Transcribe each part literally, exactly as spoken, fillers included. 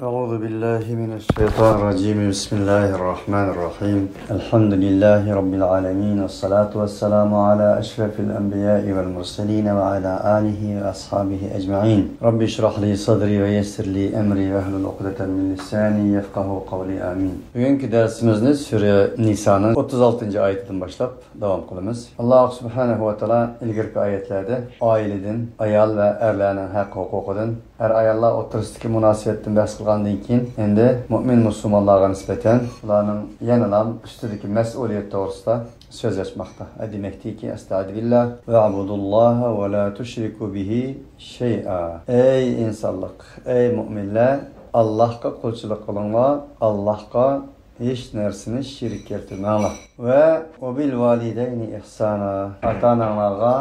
أعوذ بالله من الشيطان الرجيم. بسم الله الرحمن الرحيم. الحمد لله رب العالمين، والصلاة والسلام على أشرف الأنبياء والمرسلين وعلى آله وأصحابه أجمعين. رب اشرح لي صدري ويسر لي أمري واحلل عقدة من لساني يفقهوا قولي. آمين. بۈگۈنكى دەرسىمىزنى سۈرە نىسانىڭ ئوتتۇز ئالتىنچى ئايىتىدىن باشلاپ داۋام قىلىمىز. ئاللاھ سۇبھانەھۇ ۋە تائالا ئىلگىرىكى ئايەتلەردە ئائىلىدىن، ئايال ۋە ئەرلەرنىڭ ھەق ھوقۇقىدىن، ئەر-ئاياللار ئوتتۇرىسىدىكى مۇناسىۋەتتىن بەھس قىلغاندىن كېيىن، ئەمدى مۇئمىن مۇسۇلمانلارغا نىسبەتەن ئۇلارنىڭ يەنىلا ئۈستىدىكى مەسئۇلىيەت توغرىسىدا سۆز ئاچماقتا. دېمەكتىكى، ئەستەئىزۇ بىللاھ، «ۋەئبۇدۇللاھە ۋە لا تۇشرىكۇ بىھى شەيئا.» ئەي ئىنسانلىق، ئەي مۇئمىنلەر، ئاللاھقا قۇلچىلىق قىلىڭلار، ئاللاھقا ھېچ نەرسىنى شېرىك كەلتۈرمەڭلار. ۋە، «ۋەبىل ۋالىدەينى ئىھسانا»، ئاتا-ئاناڭلارغا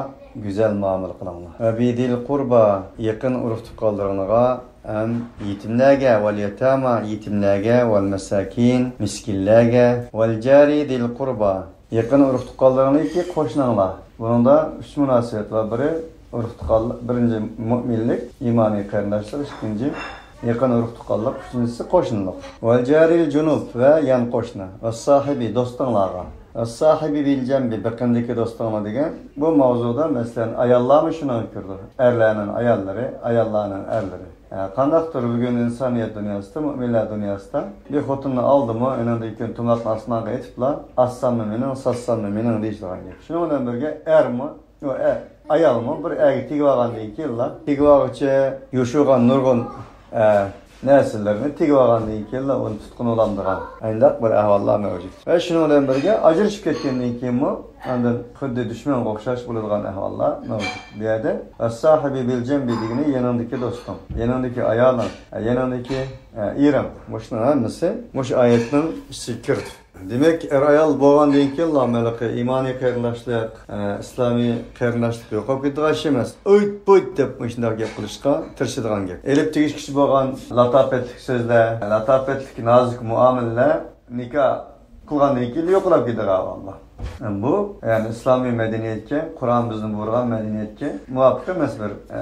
گۈزەل مۇئامىلە قىلىڭلار. «ۋەبىزىل قۇربا»، يېقىن ئۇرۇق-تۇغقانلىرىڭلارغا ھەم يېتىملەرگە، «ۋەل يەتاما»، يېتىملەرگە، «ۋەل مەساكىن»، مىسكىنلەرگە، «ۋەل جارى زىل قۇربا»، يېقىن ئۇرۇق-تۇغقانلىرىڭنىڭكى قوشناڭلار. بۇنىڭدا ئۈچ مۇناسىۋەت بار. بىرى ئۇرۇق-تۇغقانلىق، بىرىنچى مۇئمىنلىك، ئىمانىي قېرىنداشلىق، ئىككىنچى يېقىن ئۇرۇق-تۇغقانلىق، ئۈچىنچىسى قوشنىلىق. «ۋەل جارىل جۇنۇب»، ۋە يان قوشنا. «ۋەس ساھىبى»، دوستۇڭلارغا. «ۋەس ساھىبى بىل جەنبى»، بېقىندىكى دوستۇڭلار دېگەن. بۇ ماۋزۇدا، مەسىلەن، ئاياللارمۇ شۇنىڭغا كىرىدۇ. ئەرلەرنىڭ ئاياللىرى، ئاياللارنىڭ ئەرلىرى. ئە، قانداقتۇر بۈگۈن ئىنسانىيەت دۇنياسىدا، مۇئمىنلار دۇنياسىدا بىر خوتۇننى ئالدىمۇ، ئۇنىڭدىن كېيىن تۇماقنى ئاسمانغا ئېتىپلا، «ئاسساممۇ مېنىڭ، ساتساممۇ مېنىڭ» دېيىشىدىغان گەپ. شۇنىڭ بىلەن بىرگە ئەرمۇ، يو، ئە، ئايالمۇ بىر ئەرگە تېگىۋالغاندىن كېيىنلا، تېگىۋالغۇچە يوشۇرغان نۇرغۇن، ئە، نەرسىلىرىنى تېگىۋالغاندىن كېيىنلا ئۇنى تۇتقىنى بولامدىغان ئانداق بىر ئەھۋاللار مەۋجۇت. ۋە شۇنىڭ بىلەن بىرگە ئاجرىشىپ كەتكەندىن كېيىنمۇ ئاندىن خۇددى دۈشمەنگە ئوخشاش بولىدىغان ئەھۋاللار مەۋجۇت. بۇ يەردە «ۋەس ساھىبى بىل جەنبى» دېگىنى يېنىڭدىكى دوستۇڭ، يېنىڭدىكى ئايالىڭ، يېنىڭدىكى، ئە، ئېرىڭ. مۇشۇنىڭ ھەممىسى مۇشۇ ئايەتنىڭ ئىچىگە كىرىدۇ. دېمەك، ئەر-ئايال بولغاندىن كېيىنلا ھېلىقى ئىمانىي قېرىنداشلىق، ئە، ئىسلامىي قېرىنداشلىق يوقاپ كېتىدىغان ئىش ئەمەس. ئۆيت-بۆيت دەپ مۇشۇنداق گەپ قىلىشقا تىرىشىدىغان گەپ. ئېلىپ تېگىشكۈچى بولغان لاتاپەتلىك سۆزلەر، لاتاپەتلىك نازۇك مۇئامىلىلەر نىكاھ قىلغاندىن كېيىن يوقىلاپ كېتىدىغان ئەھۋاللار. بۇ، يەنى ئىسلامىي مەدەنىيەتكە، قۇرئان بىزنى بۇيرۇغان مەدەنىيەتكە مۇۋاپىق ئەمەس بىر، ئە،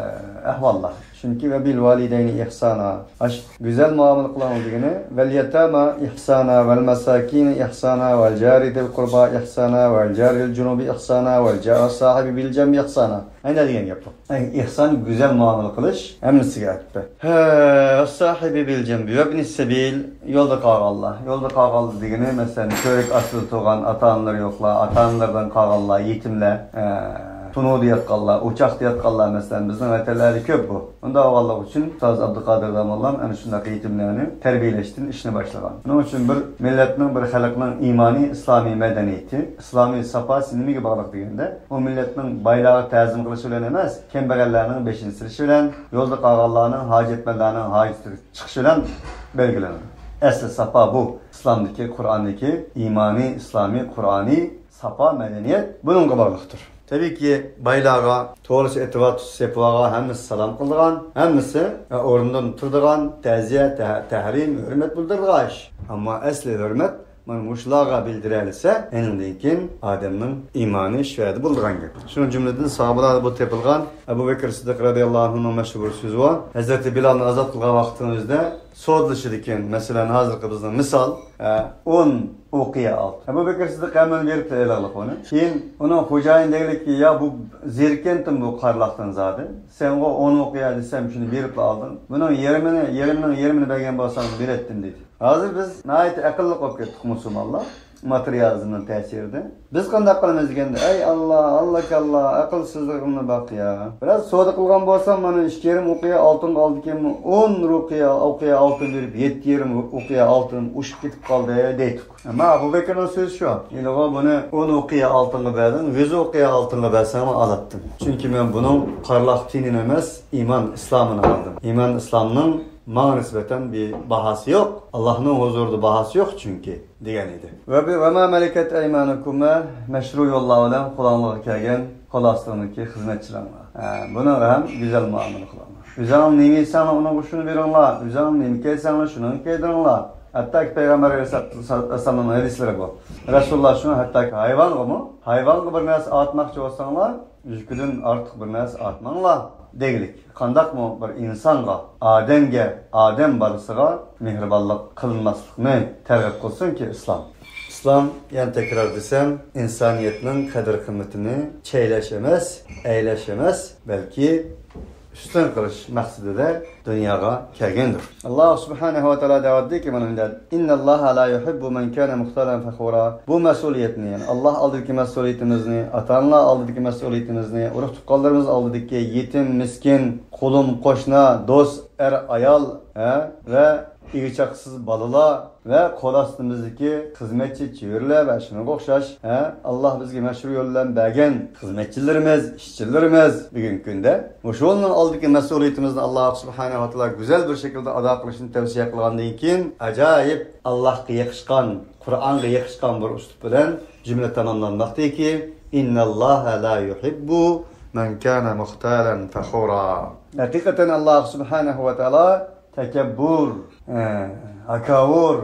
ئەھۋاللار. چۈنكى «ۋەبىل ۋالىدەينى ئىھسانا»، ئاش گۈزەل مۇئامىلە قىلىڭ دېگىنى، «ۋەل يەتاما ئىھسانا، ۋەل مەساكىنى ئىھسانا، ۋەل جارى زىل قۇربا ئىھسانا، ۋەل جارىل جۇنۇبى ئىھسانا، ۋەل جا-، ساھىبى بىل جەنبى ئىھسانا.» ئەنە دېگەن گەپ بۇ. ئەي، ئىھسان، گۈزەل مۇئامىلە قىلىش ھەممىسىگە ئەتىپ. ھە، «ۋەس ساھىبى بىل جەنبى ۋەبنى سەبىل»، يولدا قالغانلار. يولدا قالغانلار دېگىنى، مەسىلەن، كۆۋرۈك ئاستىدا تۇرغان ئاتا-ئانىلىرى يوقلار، ئاتا-ئانىلىرىدىن قالغانلار، يېتىملەر، ئە، تونۇردا ياتقانلار، ئوچاقتا ياتقانلار، مەسىلەن، بىزنىڭ ۋەتەنلەردە كۆپ بۇ. ئۇنداق بولغانلىقى ئۈچۈن ئۇستاز ئابدۇقادىر داموللام ئەنە شۇنداق يېتىملەرنى تەربىيەلەشتىن ئىشنى باشلىغان. شۇنىڭ ئۈچۈن بىر مىللەتنىڭ، بىر خەلقنىڭ ئىمانىي، ئىسلامىي مەدەنىيىتى، ئىسلامىي ساپاسى نېمىگە باغلىق دېگەندە، ئۇ مىللەتنىڭ بايلارغا تەزىم قىلىشى بىلەن ئەمەس، كەمبەغەللەرنىڭ بېشىنى سېلىشى بىلەن، يولدا قالغانلارنىڭ، ھاجەتمەنلەرنىڭ ھاجىتىگە چىقىشى بىلەن بەلگىلىنىدۇ. ئەسلى ساپا بۇ. ئىسلامدىكى، قۇرئاندىكى ئىمانىي، ئىسلامىي، قۇرئانىي ساپا مەدەنىيەت بۇنىڭغا باغلىقتۇر. تەبىئىيكى، بايلارغا، توغرىسى ئېتىۋاتىدۇ، سېپىۋالغان، ھەممىسى سالام قىلىدىغان، ھەممىسى، ئە، ئورنىدىن تۇرىدىغان، تەزىيە، تە-، تەھرىم، ھۆرمەت بىلدۈرىدىغان ئىش. ئەمما ئەسلى ھۆرمەت مانا مۇشۇلارغا بىلدۈرەلىسە، ئېنىڭدىن كېيىن ئادەمنىڭ ئىمانى شۇ يەردە بولىدىغان گەپ. شۇنىڭ جۈملىدىن ساھابىلاردا بۇ تېپىلغان ئەبۇ بەكرى سىددىق رەزىياللاھۇ ئەنھۇنىڭ مەشھۇر سۆزى بار. ھەزرىتى بىلالنى ئازاد قىلغان ۋاقتىڭىزدا سودىلىشىدىكەن. مەسىلەن، ھازىرقى بىزنىڭ مىسال، ئە، ئون ئوقىيە ئالتۇن. ئەبۇ بەكرى سىددىق ھەممىنى بېرىپلا ئېلىغلىق ئۇنى. كېيىن ئۇنىڭ خوجايىنى دېگىلىككى، يا بۇ زېرىككەنتىم بۇ قارلىقتىن زادى. سەنغۇ ئون ئوقىيە دېسەم، شۇنى بېرىپلا ئالدىڭ. بۇنىڭ يېرىمىنى، يېرىمنىڭ يېرىمىنى بەرگەن بولساڭ بېرەتتىم، دېدى. ھازىر بىز ناھايىتى ئەقىللىق بولۇپ كەتتۇق مۇسۇلمانلار، ماتېرىيالىزمنىڭ تەسىرىدە. بىز قانداق قىلىمىز دېگەندە، ئەي ئاللا، ئاللاكاللا، ئەقىلسىزلىقىمنى باق يا. بىراز سودا قىلغان بولسام، مانا ئىككى يېرىم ئوقىيە ئالتۇنغا ئالدىكەنمەن، ئون ئوقىيە، ئوقىيە ئالتۇن بېرىپ، يەتتە يېرىم ئوقىيە ئالتۇن ئوشۇپ كېتىپ قالدى دەيتتۇق. ئەمما ئەبۇ بەكرىنىڭ سۆزى شۇ. ھېلىغۇ بۇنى ئون ئوقىيە ئالتۇنغا بەردىڭ، يۈز ئوقىيە ئالتۇنغا بەرسەڭمۇ ئالاتتىم. چۈنكى مەن بۇنىڭ قارلىق تىنىنى ئەمەس، ئىمان ئىسلامىنى ئالدىم. ئىمان ئىسلامنىڭ ماڭا نىسبەتەن بىر باھاسى يوق. ئاللاھنىڭ ھۇزۇرىدا باھاسى يوق چۈنكى، دېگەن ئىدى. ۋە بى-، ۋە ما مەلىكەت ئەيمانۇكۇم، ۋە مەشرۇ يوللار بىلەن قولۇڭلارغا كەلگەن قول ئاستىڭدىكى خىزمەتچىلىرىڭلار. ھە، بۇنىڭغا ھەم گۈزەل مۇئامىلە قىلىڭلار. ئۆزۈڭلار نېمە يېسەڭلار، ئۇنىڭغا شۇنى بېرىڭلار. ئۆزۈڭلار نېمە كىيسەڭلار، شۇنىڭغا كىيدۈرۈڭلار. ھەتتاكى پەيغەمبەر ئەلەيھىسسالامنىڭ ھەدىسلىرى بۇ. رەسۇلۇللا شۇنى ھەتتاكى ھايۋانغىمۇ، ھايۋانغا بىر نەرسە ئاتماقچى بولساڭلار، يۈكىدىن ئارتۇق بىر نەرسە ئاتماڭلار. دېگۈلۈك. قانداقمۇ بىر ئىنسانغا، ئادەمگە، ئادەم بالىسىغا مېھرىبانلىق قىلىنماسلىقنى تەرغىب قىلسۇنكى ئىسلام؟ ئىسلام، يەنە تەكرار دېسەم، ئىنسانىيەتنىڭ قەدىر-قىممىتىنى چەيلەش ئەمەس، ئەيلەش ئەمەس، بەلكى ئۈستۈن قىلىش مەقسىتىدە دۇنياغا كەلگەندۇر. ئاللاھ سۇبھانەھۇ ۋە تائالا دەۋاتىدۇكى، مانا مۇنداق، «إن الله لا يحب من كان مختالا فخورا.» بۇ مەسئۇلىيەتنى، يەنى ئاللاھ ئالدىدىكى مەسئۇلىيىتىمىزنى، ئاتا-ئانىلار ئالدىدىكى مەسئۇلىيىتىمىزنى، ئۇرۇق-تۇغقانلىرىمىز ئالدىدىكى يېتىم، مىسكىن، قولۇم-قوشنا، دوست، ئەر-ئايال، ھە، ۋە ئىگە-چاقىسىز بالىلار ۋە قول ئاستىمىزدىكى خىزمەتچى چېۋىرلەر ۋە شۇنىڭغا ئوخشاش، ھە، ئاللاھ بىزگە مەشرۇ يول بىلەن بەرگەن خىزمەتچىلىرىمىز، ئىشچىلىرىمىز بۈگۈنكى كۈندە مۇشۇنىڭ ئالدىدىكى مەسئۇلىيىتىمىزنى ئاللاھ سۇبھانەھۇ ۋە تائالا گۈزەل بىر شەكىلدە ئادا قىلىشنى تەۋسىيە قىلغاندىن كېيىن، ئاجايىپ ئاللاھقا يېقىشقان، قۇرئانغا يېقىشقان بىر ئۇسلۇب بىلەن جۈملە تاماملانماقتىكى، «إن الله لا يحب من كان مختالا فخورا.» ھەقىقەتەن ئاللاھ سۇبھانەھۇ ۋە تائالا تەكەببۇر، ئە، ھاكاۋۇر،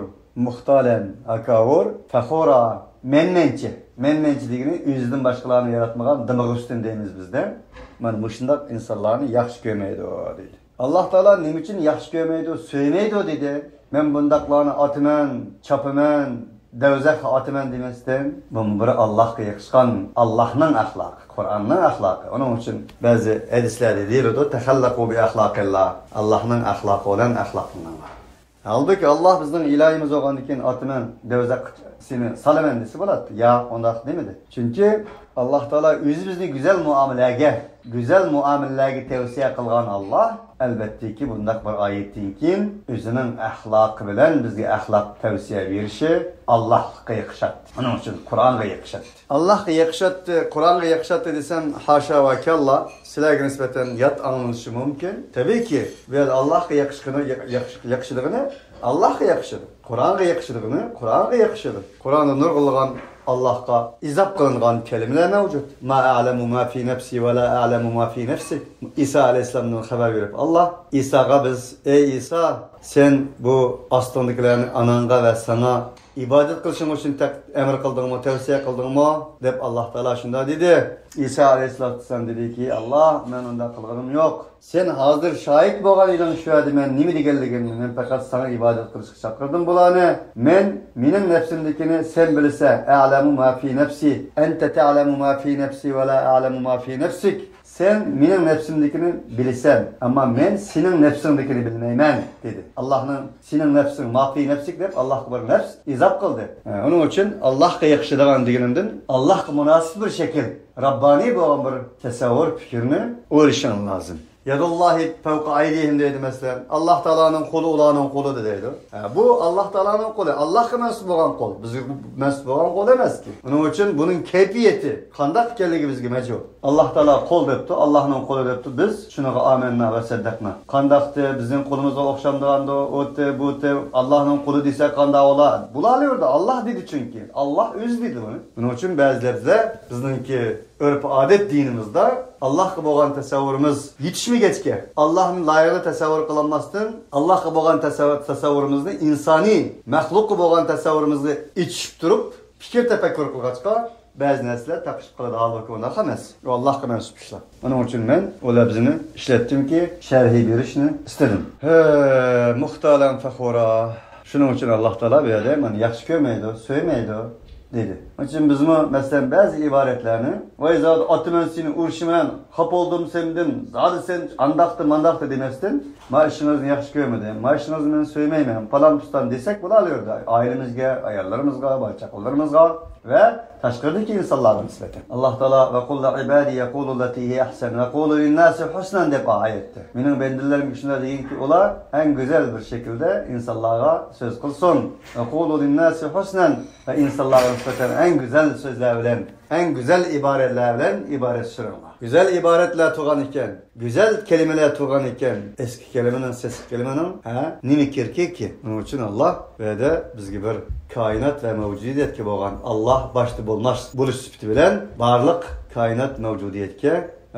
مۇختالەن، ھاكاۋۇر، فەخۇرا، مەنمەنچى. مەنمەنچى دېگىنى ئۆزىدىن باشقىلارنى ياراتمىغان دىمىغى ئۈستۈن دەيمىز بىزدە. مانا مۇشۇنداق ئىنسانلارنى ياخشى كۆرمەيدۇ، دېدى. ئاللاھ تائالا نېمە ئۈچۈن ياخشى كۆرمەيدۇ، سۆيمەيدۇ دېدى؟ مەن بۇنداقلارنى ئاتىمەن، چاپىمەن، دەۋزەخكە ئاتىمەن دېمەستىن، بۇ بىر ئاللاھقا يېقىشقان، ئاللاھنىڭ ئەخلاقى، قۇرئاننىڭ ئەخلاقى. ئۇنىڭ ئۈچۈن بەزى ھەدىسلەردە دېيىلىدۇ، «تەخەللەقۇ بىئەخلاقىللا»، ئاللاھنىڭ ئەخلاقى بىلەن ئەخلاقلىنىڭلار. ھالبۇكى، ئاللاھ بىزنىڭ ئىلاھىمىز بولغاندىن كېيىن، ئاتىمەن، دەۋزەخكە سېنى سالىمەن دېسە بولاتتى. ياق، ئۇنداق دېمىدى. چۈنكى ئاللاھ تائالا ئۆزى بىزنى گۈزەل مۇئامىلەگە، گۈزەل مۇئامىلىلەرگە تەۋسىيە قىلغان ئاللاھ، ئەلۋەتتىكى، بۇنداق بىر ئايەتتىن كېيىن ئۆزىنىڭ ئەخلاقى بىلەن بىزگە ئەخلاق تەۋسىيە بېرىشى ئاللاھقا يېقىشاتتى. ئۇنىڭ ئۈچۈن قۇرئانغا يېقىشاتتى. ئاللاھقا يېقىشاتتى، قۇرئانغا يېقىشاتتى دېسەم، ھاشا ۋە كاللا، سىلەرگە نىسبەتەن يات ئاڭلىنىشى مۇمكىن. تەبىئىيكى، بۇ يەردە ئاللاھقا يېقىشقىنى، يېق-، يېقىش-، يېقىشىدىغىنى ئاللاھقا يېقىشىدۇ. قۇرئانغا يېقىشىدىغىنى قۇرئانغا يېقىشىدۇ. قۇرئاندا نۇرغۇنلىغان ئاللاھقا ئىزاپ قىلىنغان كەلىمىلەر مەۋجۇت. «ما أعلم ما في نفسي ولا أعلم ما في نفسك.» ئىسا ئەلەيھىسسالامدىن خەۋەر بېرىپ، ئاللاھ ئىساغا بىز، «ئەي ئىسا، سەن بۇ ئاستىڭدىكىلەرنى ئاناڭغا ۋە ساڭا ئىبادەت قىلىشىڭ ئۈچۈن تەق-، ئەمر قىلدىڭمۇ، تەۋسىيە قىلدىڭمۇ؟» دەپ ئاللاھ تائالا شۇنداق دېدى. ئىسا ئەلەيھىسسالام دېدىكى، «ئاللاھ، مەن ئۇنداق قىلغىنىم يوق. سەن ھازىر شاھىت بولغان ئىدىڭ شۇ يەردە مەن نېمە دېگەنلىكىمنى. مەن پەقەت ساڭا ئىبادەت قىلىشقا چاقىردىم بۇلارنى. مەن، مېنىڭ نەپسىمدىكىنى سەن بىلىسەن. أعلم ما في نفسي، أنت تعلم ما في نفسي ولا أعلم ما في نفسك. سەن مېنىڭ نەپسىمدىكىنى بىلىسەن، ئەمما مەن سېنىڭ نەپسىڭدىكىنى بىلمەيمەن» دېدى. ئاللاھنىڭ «سېنىڭ نەپسىڭ، ما في نفسك» دەپ ئاللاھقا بىر نەپس ئىزاپ قىلدى. ھە، ئۇنىڭ ئۈچۈن ئاللاھقا يېقىشىدىغان دېگىنىمدىن ئاللاھقا مۇناسىپ بىر شەكىل، راببانىي بولغان بىر تەسەۋۋۇر، پىكىرنى ئويلىشىڭ لازىم. «يد الله فوق أيديهم» دەيدۇ، مەسىلەن، ئاللاھ تائالانىڭ قولى ئۇلارنىڭ قولىدا دەيدۇ. ھە، بۇ ئاللاھ تائالانىڭ قولى، ئاللاھقا مەنسۇپ بولغان قول، بىزگە مەنسۇپ بولغان قول ئەمەسكى. ئۇنىڭ ئۈچۈن بۇنىڭ كەيپىيىتى قانداق ئىكەنلىكى بىزگە مەجھۇل. ئاللاھ تائالا قول دەپتۇ، ئاللاھنىڭ قولى دەپتۇ، بىز شۇنىڭغا ئامەننا ۋە سەددەقنا. قانداقتى، بىزنىڭ قولىمىزغا ئوخشامدىغاندۇ، ئۇتى، بۇتى، ئاللاھنىڭ قولى دېسە قانداق بولا؟ بولالىۋېرىدۇ، ئاللاھ دېدى چۈنكى. ئاللاھ ئۆزى دېدى بۇنى. بۇنىڭ ئۈچۈن بەزىلەردە بىزنىڭكى ئۆرپ-ئادەت دىنىمىزدا ئاللاھقا بولغان تەسەۋۋۇرىمىز يېتىشمىگەچكە، ئاللاھنى لايىقىدا تەسەۋۋۇر قىلالماستىن، ئاللاھقا بولغان تەسەۋۋۇر، تەسەۋۋۇرىمىزنى ئىنسانىي مەخلۇققا بولغان تەسەۋۋۇرىمىزنى ئېچىشىپ تۇرۇپ، پىكىر تەپەككۇر قىلغاچقا، بەزى نەرسىلەر تاقىشىپ قالىدۇ، ھالبۇكى ئۇنداق ئەمەس. ئۇ ئاللاھقا مەنسۇپ ئىشلار. ئۇنىڭ ئۈچۈن مەن ئۇ لەپزىنى ئىشلەتتىمكى، شەرھى بېرىشنى ئىستىدىم. ھە، مۇختالەن فەخۇرا. شۇنىڭ ئۈچۈن ئاللاھ تائالا بۇ يەردە مانا ياخشى كۆرمەيدۇ، سۆيمەيدۇ دېدى. ئۇنىڭ ئۈچۈن بىزمۇ، مەسىلەن، بەزى ئىبارەتلەرنى، «ۋاي زادى ئاتىمەن سېنى، ئۇرۇشىمەن، خاپا بولدۇم سەندىن، زادى سەن ئانداقتا، مانداقتا» دېمەستىن، «ما ئىشىڭىزنى ياخشى كۆرمىدىم، ما ئىشىڭىزنى مەن سۆيمەيمەن، پالان پۇستان» دېسەك بولالىۋېرىدۇ. ئائىلىمىزگە، ئاياللىرىمىزغا، بالا-چاقىلىرىمىزغا ۋە تاشقىرىدىكى ئىنسانلارغا نىسبەتەن. ئاللاھ تائالا «وقل لعبادي يقولوا التي هي أحسن وقولوا للناس حسنا» دەپ ئايەتتە. مېنىڭ بەندىلىرىمگە شۇنداق دېگىنكى، ئۇلار ئەڭ گۈزەل بىر شەكىلدە ئىنسانلارغا سۆز قىلسۇن. «وقولوا للناس حسنا» ۋە ئىنسانلارغا نىسبەتەن ئەڭ گۈزەل سۆزلەر بىلەن، ئەڭ گۈزەل ئىبارەتلەر بىلەن ئىبارەت سۈرۈڭلار. گۈزەل ئىبارەتلەر تۇرغان ئىكەن، گۈزەل كەلىمىلەر تۇرغان ئىكەن، ئەسكى كەلىمىنىڭ، سېسىق كەلىمىنىڭ، ھە، نېمە كېرىكى؟ ئۇنىڭ ئۈچۈن ئاللاھ بۇ يەردە بىزگە بىر كائىنات ۋە مەۋجۇدىيەتكە بولغان، ئاللاھ باشتا بولماس، بولۇش سۈپىتى بىلەن بارلىق كائىنات مەۋجۇدىيەتكە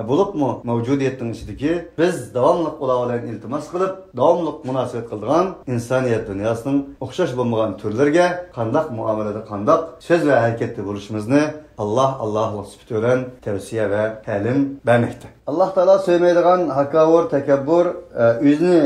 بولۇپمۇ مەۋجۇدىيەتنىڭ ئىچىدىكى بىز داۋاملىق ئۇلار بىلەن ئىلتىماس قىلىپ، داۋاملىق مۇناسىۋەت قىلىدىغان ئىنسانىيەت دۇنياسىنىڭ ئوخشاش بولمىغان تۈرلىرىگە قانداق مۇئامىلىدە قانداق سۆز ۋە ھەرىكەتتە بولۇشىمىزنى ئاللاھ، ئاللاھلىق سۈپىتى بىلەن تەۋسىيە ۋە تەلىم بەرمەكتە. ئاللاھ تائالا سۆيمەيدىغان ھاكاۋۇر، تەكەببۇر، ئە، ئۆزىنى،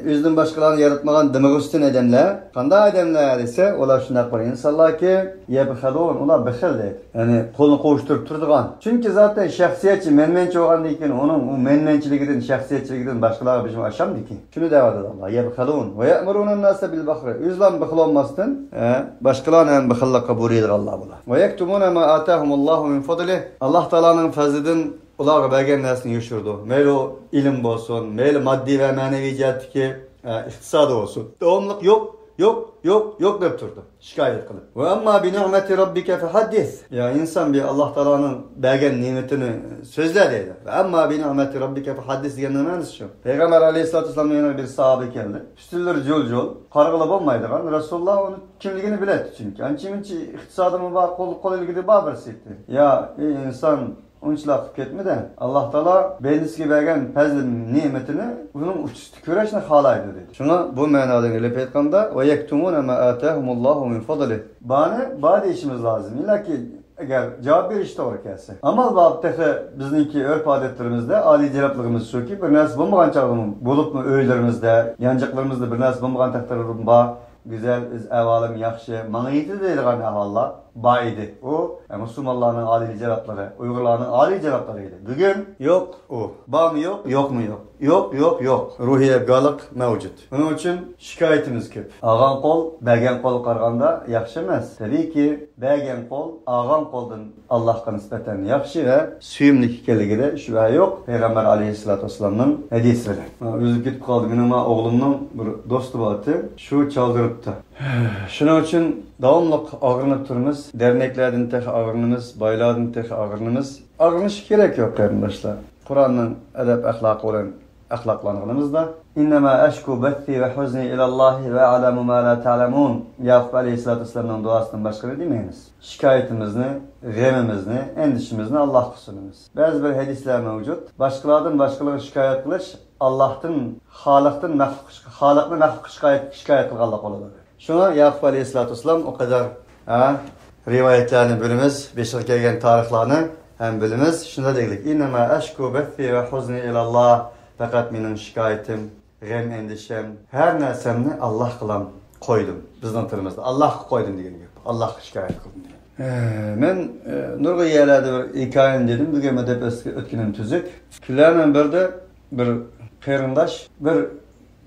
ئۆزىدىن باشقىلارنى ياراتمىغان دىمىغى ئۈستۈن ئادەملەر. قانداق ئادەملەر دېسە، ئۇلار شۇنداق بىر ئىنسانلاركى، يەبخەلۇن، ئۇلار بېخىل دەيدۇ. يەنى قولىنى قوۋۇشتۇرۇپ تۇرىدىغان. چۈنكى زاتەن شەخسىيەتچى، مەنمەنچى بولغاندىن كېيىن ئۇنىڭ ئۇ مەنمەنچىلىكىدىن، شەخسىيەتچىلىكىدىن باشقىلارغا بىر ئىش ئاشامدىكى. شۇنى دەۋاتىدۇ ئاللاھ. يەبخەلۇن ۋە يەئمۇرۇنەن ناسە بىل بەخلى. ئۆزلەرمۇ بېخىل بولماستىن، ئە، باشقىلارنى ھەم بېخىللىققا بۇيرۇيدىغانلار بۇلار. ۋە يەكتۇمۇنە ما ئاتاھۇمۇللاھۇ مىن فەزلىھ. ئاللاھ تائالانىڭ پەزلىدىن ئۇلارغا بەرگەن نەرسىنى يوشۇرىدۇ. مەيلى ئۇ ئىلىم بولسۇن، مەيلى ماددىي ۋە مەنىۋى جەھەتتىكى، ئە، ئىقتىسادى بولسۇن. داۋاملىق يوق، يوق، يوق، يوق دەپ تۇرىدۇ. شىكايەت قىلىپ. ۋە ئەمما بىنىئمەتى رەببىكە فەھەددىس. يا ئىنسان، بىر ئاللاھ تائالانىڭ بەرگەن نېمىتىنى سۆزلە دەيدۇ. ۋە ئەمما بىنىئمەتى رەببىكە فەھەددىس دېگەننىڭ مەنىسى شۇ. پەيغەمبەر ئەلەيھىسسالاتۇ ۋەسسالامنىڭ يېنىغا بىر ساھابە كەلدى. ئۈستۈنلىرى جۇل-جۇل، قارىغىلى بولمايدىغان. رەسۇلۇللاھ ئۇنى كىملىكىنى بىلەتتى چۈنكى. ئانچە-مۇنچە ئىقتىسادىمۇ بار، قول، قول ئىلكىدە بار بىرسى ئىدى. يا، ئەي ئىنسان، ئۇنچىلىك قىلىپ كەتمە-دە. ئاللاھ تائالا بەندىسىگە بەرگەن پەزىل نېمىتىنى ئۇنىڭ ئۈستىدە كۆرۈشنى خالايدۇ دېدى. شۇڭا بۇ مەنادىن ئېلىپ ئېيتقاندا، ۋە يەكتۇمۇنە ما ئاتاھۇمۇللاھۇ مىن فەزلىھ. بارنى بار دېيىشىمىز لازىم. ئىللاكى ئەگەر جاۋاب بېرىش توغرا كەلسە. ئامال بار، تېخى بىزنىڭكى ئۆرپ-ئادەتلىرىمىزدە ئالىيجانابلىقىمىز شۇكى، بىر نەرسە بولمىغان چاغدىمۇ، بولۇپمۇ ئۆيلىرىمىزدە، يانچۇقلىرىمىزدا بىر نەرسە بولمىغان تەقدىردىمۇ بار، گۈزەل، ئىز-ئەھۋالىم ياخشى، ماڭا يېتىدۇ دەيدىغان ئەھۋاللار بار ئىدى. ئۇ، ئە، مۇسۇلمانلارنىڭ ئالىيجانابلىرى، ئۇيغۇرلارنىڭ ئالىيجانابلىرى ئىدى. بۈگۈن يوق ئۇ. بارمۇ يوق، يوقمۇ يوق. يوق، يوق، يوق. روھىي ئەپگارلىق مەۋجۇت. بۇنىڭ ئۈچۈن شىكايىتىمىز كۆپ. ئالغان قول بەرگەن قولغا قارىغاندا ياخشى ئەمەس. تەبىئىيكى، بەرگەن قول ئالغان قولدىن ئاللاھقا نىسبەتەن ياخشى ۋە سۆيۈملۈك ئىكەنلىكىدە شۈبھە يوق. پەيغەمبەر ئەلەيھىسسالاتۇ ۋەسسالامنىڭ ھەدىسى بىلەن. ئۇزىلىپ كېتىپ قالدى. مېنىڭ مانا ئوغلۇمنىڭ بىر دوستى بار ئىدى. شۇ چالدۇرۇپتۇ. شۇنىڭ ئۈچۈن داۋاملىق ئاغرىنىپ تۇرىمىز. دەرنەكلەردىن تېخى ئاغرىنىمىز، بايلاردىن تېخى ئاغرىنىمىز. ئاغرىنىشقا كېرەك يوق، قېرىنداشلار. قۇرئاننىڭ ئەدەپ-ئەخلاقى بىلەن ئەخلاقلانغىنىمىزدا، ئىننەما ئەشكۇ بەسسى ۋە ھۇزنى ئىلەللاھى ۋە ئەلەمۇ ما لا تەلەمۇن. يەقۇب ئەلەيھىسسالاتۇ ۋەسسالامنىڭ دۇئاسىدىن باشقا نېمە دەيمىز؟ شىكايىتىمىزنى، غېمىمىزنى، ئەندىشىمىزنى ئاللاھقا سۇنىمىز. بەزى بىر ھەدىسلەر مەۋجۇت. باشقىلاردىن باشقىلارغا شىكايەت قىلىش ئاللاھتىن، خالىقتىن مەخلۇق، خالىقنى مەخلۇققا شىكايەت، شىكايەت قىلغانلىق بولىدۇ. شۇڭا يەقۇب ئەلەيھىسسالاتۇ ۋەسسالام ئۇ قەدەر، ھە، رىۋايەتلەرنى بىلىمىز، بېشىغا كەلگەن تارىخلارنى ھەم بىلىمىز. شۇنداق دېگۈلۈك، ئىننەما ئەشكۇ بەسسى ۋە ھۇزنى ئىلەللاھ. پەقەت مېنىڭ شىكايىتىم، غەم-ئەندىشەم، ھەر نەرسەمنى ئاللاھقىلا قويدۇم. بىزنىڭ تىلىمىزدا ئاللاھقا قويدۇم دېگەن گەپ. ئاللاھقا شىكايەت قىلدىم دېگەن. ئە، مەن، ئە، نۇرغۇن يەرلەردە بىر ھېكايىنى دېدىم، بۈگۈن مۇددەت ئۆتكىنىم تۈزۈك. كۈنلەرنىڭ بىرىدە بىر قېرىنداش بىر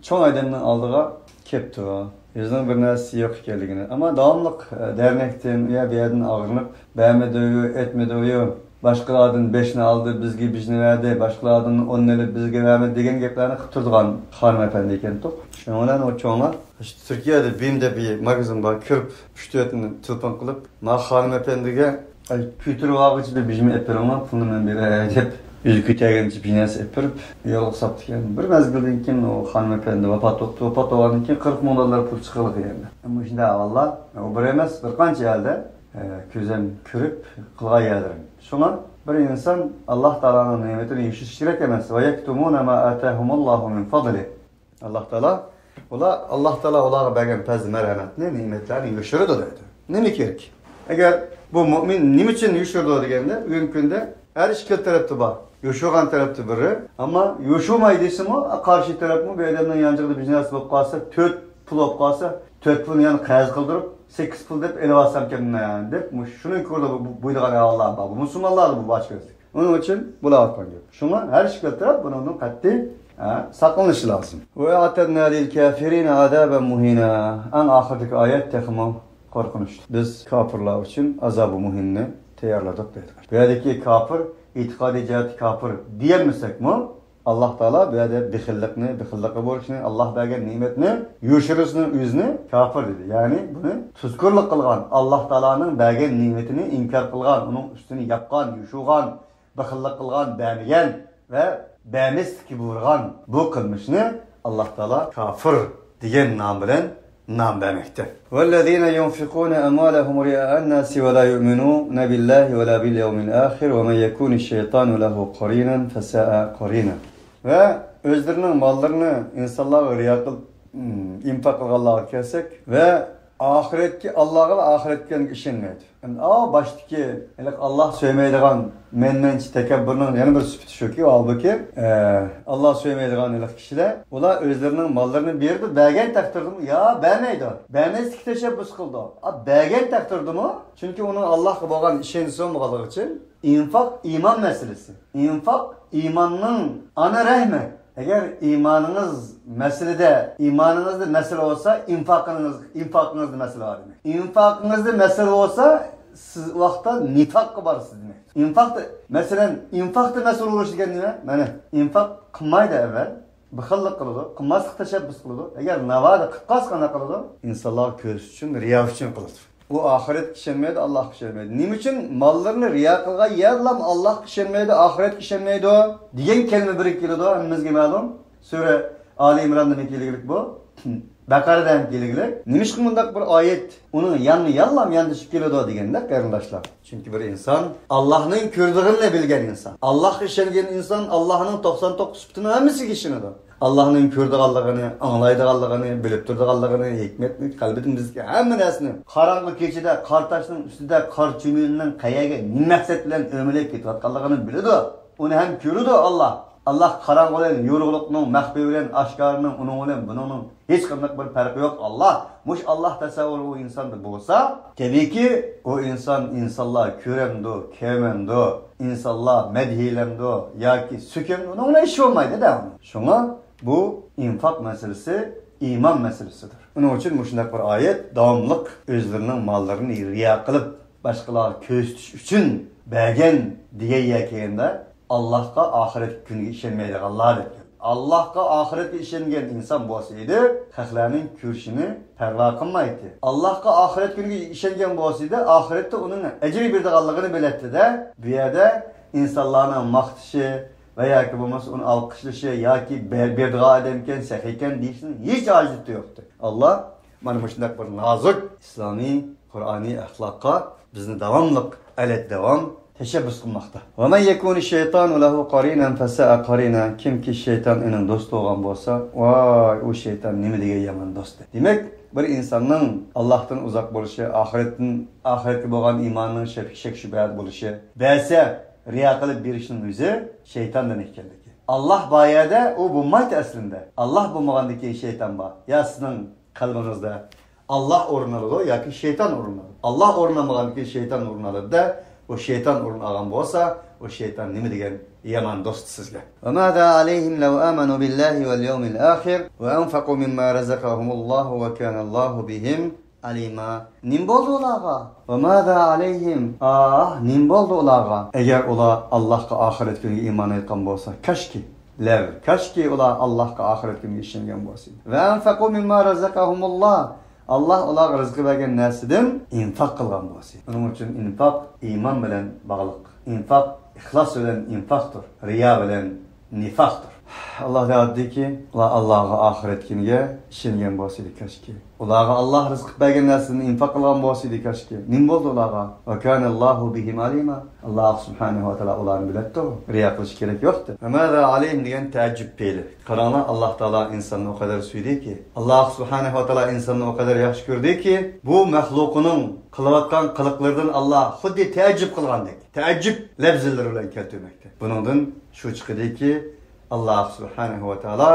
چوڭ ئادەمنىڭ ئالدىغا كەپتۇ. ئۆزىنىڭ بىر نەرسىسى يوق ئىكەنلىكىنى. ئەمما داۋاملىق، ئە، دەرنەكتىن، ئۇ يەر بۇ يەردىن ئاغرىنىپ، بەرمىدىيۇ، ئەتمىدىيۇ، باشقىلاردىن بەشنى ئالدى، بىزگە بەشنى بەردى، باشقىلاردىن ئوننى ئېلىپ، بىزگە بەرمىدى دېگەن گەپلەرنى قىلىپ تۇرىدىغان خانىم ئەپەندى ئىكەنتۇق. شۇنىڭ بىلەن ئۇ چوڭلار، تۈركىيەدە بىم دەپ بىر ماگازىن بار، كىرىپ، ئۈچ تۆتنى تېلېفون قىلىپ، ما خانىم ئەپەندىگە، ئەي، كۆتۈرۈۋالغۇچە بىر بىجىمە ئېلىپ بېرىڭلار، پۇلنى مەن بېرەي دەپ، ئۆزى كۆتەرگەنچە بىر نەرسە ئېلىپ بېرىپ، يولغا ساپتىكەن. بىر مەزگىلدىن كېيىن ئۇ خانىم ئەپەندى ۋاپات بوپتۇ. ۋاپات بولغاندىن كېيىن قىرىق مىڭ دوللار پۇل چىققانلىقى يەنە. مۇشۇنداق ئەھۋاللار، ئۇ بىر ئەمەس، بىر قانچە يەردە، ئە، كۆزەم كۆرۈپ قىلغان يەرلىرىم. شۇڭا بىر ئىنسان ئاللاھ تائالانىڭ نېمىتىنى يوشۇرۇش كېرەك ئەمەس. ۋە يەكتۇمۇنە ما ئاتاھۇمۇللاھۇ مىن فەزلىھ. ئاللاھ تائالا، ئۇلار، ئاللاھ تائالا ئۇلارغا بەرگەن پەزلى مەرھەمەتنى، نېمەتلەرنى يوشۇرىدۇ دەيدۇ. نېمە كېرەك؟ ئەگەر بۇ مۆمىن نېمە ئۈچۈن يوشۇرىدۇ دېگەندە، بۈگۈنكى كۈندە ھەر ئىككىلا تەرەپتە بار. يوشۇرغان تەرەپتە بىرى، ئەمما يوشۇرماي دېسىمۇ، قارشى تەرەپمۇ بۇ ئادەمنىڭ يانچۇقىدا بىر نەرسە بولۇپ قالسا، تۆت پۇل بولۇپ قالسا، تۆت پۇلنى يەنە قەرز قىلدۇرۇپ، سەككىز پۇل دەپ ئېلىۋالسامكەنمەن دەپ، مۇشۇ، شۇنىڭ كورىدا بۇ، بۇ، بۇيىدىغان ئەھۋاللار بار. بۇ مۇسۇلمانلاردا بۇ باش كۆزلۈك. ئۇنىڭ ئۈچۈن بۇلار ئېيتقان گەپ. شۇڭا ھەر ئىككىلا تەرەپ بۇنىڭدىن قەتئىي، ھە، ساقلىنىشى لازىم. ۋە ئەئتەدنا لىل كافىرىنە ئازابەن مۇھىنا. ئەڭ ئاخىرىدىكى ئايەت تېخىمۇ قورقۇنچلۇق. بىز كاپىرلار ئۈچۈن ئازابى مۇھىننى تەييارلىدۇق دەيدۇ. بۇ يەردىكى كاپىر، ئېتىقادىي جەھەتتە كاپىر دېيەلمىسەكمۇ، ئاللاھ تائالا بۇ يەردە بېخىللىقنى، بېخىللىققا بولۇشنى، ئاللاھ بەرگەن نېمەتنى يوشۇرۇشنى ئۆزىنى كاپىر دېدى. يەنى بۇنى تۇزكورلۇق قىلغان، ئاللاھ تائالانىڭ بەرگەن نېمىتىنى ئىنكار قىلغان، ئۇنىڭ ئۈستىنى ياپقان، يوشۇرغان، بېخىللىق قىلغان، بەرمىگەن ۋە بەرمەسلىككە بۇيرۇغان بۇ قىلمىشنى ئاللاھ تائالا كاپىر دېگەن نام بىلەن نام بەرمەكتە. والذين ينفقون أموالهم رئاء الناس ولا يؤمنون بالله ولا باليوم الآخر ومن يكن الشيطان له قرينا فساء قرينا. ۋە ئۆزلىرىنىڭ ماللىرىنى ئىنسانلارغا رىيا قىلىپ، ئىم، ئىنفاق قىلغانلارغا كەلسەك، ۋە ئاخىرەتكە، ئاللاغا ۋە ئاخىرەتكە ئىشەنمەيدۇ. ئەمدى ئاۋۇ باشتىكى ھېلىقى ئاللا سۆيمەيدىغان مەنمەنچى تەكەببۇرنىڭ يەنە بىر سۈپىتى شۇكى، ھالبۇكى، ئە، ئاللا سۆيمەيدىغان ھېلىقى كىشىلەر، ئۇلار ئۆزلىرىنىڭ ماللىرىنى بېرىدۇ، بەرگەن تەقدىردىمۇ، يا بەرمەيدۇ، بەرمەسلىككە تەشەببۇس قىلىدۇ. ئا، بەرگەن تەقدىردىمۇ، چۈنكى ئۇنىڭ ئاللاغا بولغان ئىشەنچىسى بولمىغانلىقى ئۈچۈن، ئىنفاق ئىمان مەسىلىسى. ئىنفاق ئىماننىڭ ئانا رەھمى. ئەگەر ئىمانىڭىز مەسىلىدە، ئىمانىڭىزدا مەسىلە بولسا، ئىنفاقىڭىز، ئىنفاقىڭىزدا مەسىلە بار دېمەك. ئىنفاقىڭىزدا مەسىلە بولسا، سىز ئۇ ۋاقىتتا نىفاققا بارىسىز دېمەك. ئىنفاقتا، مەسىلەن، ئىنفاقتا مەسئۇل بولۇش دېگەن نېمە؟ مەنە، ئىنفاق قىلمايدۇ ئەۋۋەل، بېخىللىق قىلىدۇ، قىلماسلىق تەشەببۇس قىلىدۇ. ئەگەر ناۋادا قىلىپ قالسا قانداق قىلىدۇ؟ ئىنسانلارغا كۆرسىتىش ئۈچۈن، رىيا ئۈچۈن قىلىدۇ. ئۇ ئاخىرەتكە ئىشەنمەيدۇ، ئاللاھقا ئىشەنمەيدۇ. نېمە ئۈچۈن ماللىرىنى رىيا قىلغان يەرلام ئاللاھقا ئىشەنمەيدۇ، ئاخىرەتكە ئىشەنمەيدۇ دېگەن كەلمە بىرگە كېلىدۇ، ھەممىمىزگە مەلۇم. سۈرە ئالى ئىمراندىن كېلگۈلۈك بۇ. بەقەرىدىن كېلگۈلۈك. نېمىشقا مۇنداق بىر ئايەت ئۇنىڭ يانما يانلام ياندىشىپ كېلىدۇ دېگەندە، قېرىنداشلار. چۈنكى بىر ئىنسان ئاللاھنىڭ كۆرىدىغىنىنى بىلگەن ئىنسان. ئاللاھقا ئىشەنگەن ئىنسان ئاللاھنىڭ توقسان توققۇز سۈپىتىنىڭ ھەممىسىگە ئىشىنىدۇ. ئاللاھنىڭ كۆرىدىغانلىقىنى، ئاڭلايدىغانلىقىنى، بىلىپ تۇرىدىغانلىقىنى، ھېكمەتنى، قەلبىدىن بىزگە ھەممە نەرسىنى، قاراڭغۇ كېچىدە قار تاشنىڭ ئۈستىدە قار چۈمۈلىنىڭ قەيەرگە، نېمە مەقسەت بىلەن ئۆمىلەپ كېتىۋاتقانلىقىنى بىلىدۇ. ئۇنى ھەم كۆرىدۇ ئاللاھ. ئاللاھ قاراڭغۇ بىلەن يورۇقلۇقنىڭ، مەخپىي بىلەن ئاشكارىنىڭ، ئۇنىڭ بىلەن بۇنىڭنىڭ ھېچقانداق بىر پەرقى يوق. ئاللاھ، مۇشۇ ئاللاھ تەسەۋۋۇرى ئۇ ئىنساندا بولسا، تەبىئىيكى، ئۇ ئىنسان، ئىنسانلار كۆرەمدۇ، كۆرمەمدۇ، ئىنسانلار مەدھىيلەمدۇ ياكى سۆكەمدۇ، ئۇنىڭ بىلەن ئىشى بولمايدۇ-دە. شۇڭا بۇ ئىنفاق مەسىلىسى ئىمان مەسىلىسىدۇر. ئۇنىڭ ئۈچۈن مۇشۇنداق بىر ئايەت، داۋاملىق ئۆزلىرىنىڭ ماللىرىنى رىيا قىلىپ، باشقىلارغا كۆرسىتىش ئۈچۈن بەرگەن دېگەن يەر كەلگەندە، ئاللاھقا، ئاخىرەتكى كۈنگە ئىشەنمەيدىغانلار دەپ كەلدى. ئاللاھقا، ئاخىرەتكە ئىشەنگەن ئىنسان بولسا ئىدى، خەقلەرنىڭ كۆرۈشىنى پەرۋا قىلمايتتى. ئاللاھقا، ئاخىرەت كۈنىگە ئىشەنگەن بولسا ئىدى، ئاخىرەتتە ئۇنىڭ ئەجىر بېرىدىغانلىقىنى بىلەتتى-دە، بۇ يەردە ئىنسانلارنىڭ ماختىشى ۋە ياكى بولمىسا ئۇنى ئالقىشلىشى ياكى بەر-، بېرىدىغان ئادەمكەن، سېخىيكەن دېيىشنىڭ ھېچ ھاجىتى يوقتى. ئاللاھ مانا مۇشۇنداق بىر نازۇك ئىسلامىي، قۇرئانىي ئەخلاققا بىزنى داۋاملىق ئەلەت داۋام تەشەببۇس قىلماقتا. ومن يكن الشيطان له قرينا فساء قرينا. كىمكى شەيتان ئۇنىڭ دوستى بولغان بولسا، ۋاي، ئۇ شەيتان نېمە دېگەن يامان دوستى. دېمەك، بىر ئىنساننىڭ ئاللاھتىن ئۇزاق بولۇشى، ئاخىرەتتىن، ئاخىرەتكە بولغان ئىمانىنىڭ شەك-، شەك-شۈبھە بولۇشى، بەرسە رىيا قىلىپ بېرىشنىڭ ئۆزى شەيتاندىن ئىكەنلىكى. ئاللاھ بار يەردە ئۇ بولمايدۇ ئەسلىندە. ئاللاھ بولمىغاندىن كېيىن شەيتان بار. يا سىزنىڭ قەلبىڭىزدە ئاللاھ ئورۇن ئالىدۇ ياكى شەيتان ئورۇن ئالىدۇ. ئاللاھ ئورۇن ئالمىغاندىن كېيىن شەيتان ئورۇن ئالىدۇ-دە، ئۇ شەيتان ئورۇن ئالغان بولسا، ئۇ شەيتان نېمە دېگەن يامان دوست سىزگە. وماذا عليهم لو آمنوا بالله واليوم الآخر وأنفقوا مما رزقهم الله وكان الله بهم عليما. نېمە بولدى ئۇلارغا؟ وماذا عليهم؟ ئاھ، نېمە بولدى ئۇلارغا؟ ئەگەر ئۇلار ئاللاھقا، ئاخىرەت كۈنىگە ئىمان ئېيتقان بولسا، كاشكى، لەۋ، كاشكى ئۇلار ئاللاھقا، ئاخىرەت كۈنىگە ئىشەنگەن بولسا ئىدى. وأنفقوا مما رزقهم الله. ئاللاھ ئۇلارغا رىزقى بەرگەن نەرسىدىن ئىنفاق قىلغان بولسا ئىدى. ئۇنىڭ ئۈچۈن ئىنفاق ئىمان بىلەن باغلىق. ئىنفاق ئىخلاس بىلەن ئىنفاقتۇر. رىيا بىلەن نىفاقتۇر. ئاللاھ تائالا دېدىكى، ئۇلار ئاللاھقا، ئاخىرەت كۈنىگە ئىشەنگەن بولسا ئىدى كاشكى. ئۇلارغا ئاللاھ رىزىق بەرگەن نەرسىدىن ئىنفاق قىلغان بولسا ئىدى كاشكى. نېمە بولدى ئۇلارغا؟ وكان الله بهم عليما. ئاللاھ سۇبھانەھۇ ۋە تائالا ئۇلارنى بىلەتتى. رىيا قىلىش كېرەك يوقتى. وماذا عليهم دېگەن تەئەججۈب پېئلى. قاراڭلار، ئاللاھ تائالا ئىنساننى ئۇ قەدەر سۆيدىكى، ئاللاھ سۇبھانەھۇ ۋە تائالا ئىنساننى ئۇ قەدەر ياخشى كۆردىكى، بۇ مەخلۇقىنىڭ قىلىۋاتقان قىلىقلىرىدىن ئاللاھ خۇددى تەئەججۈب قىلغاندەك، تەئەججۈب لەپزىلىرى بىلەن كەلتۈرمەكتە. بۇنىڭدىن شۇ چىقىدىكى، ئاللاھ سۇبھانەھۇ ۋە تائالا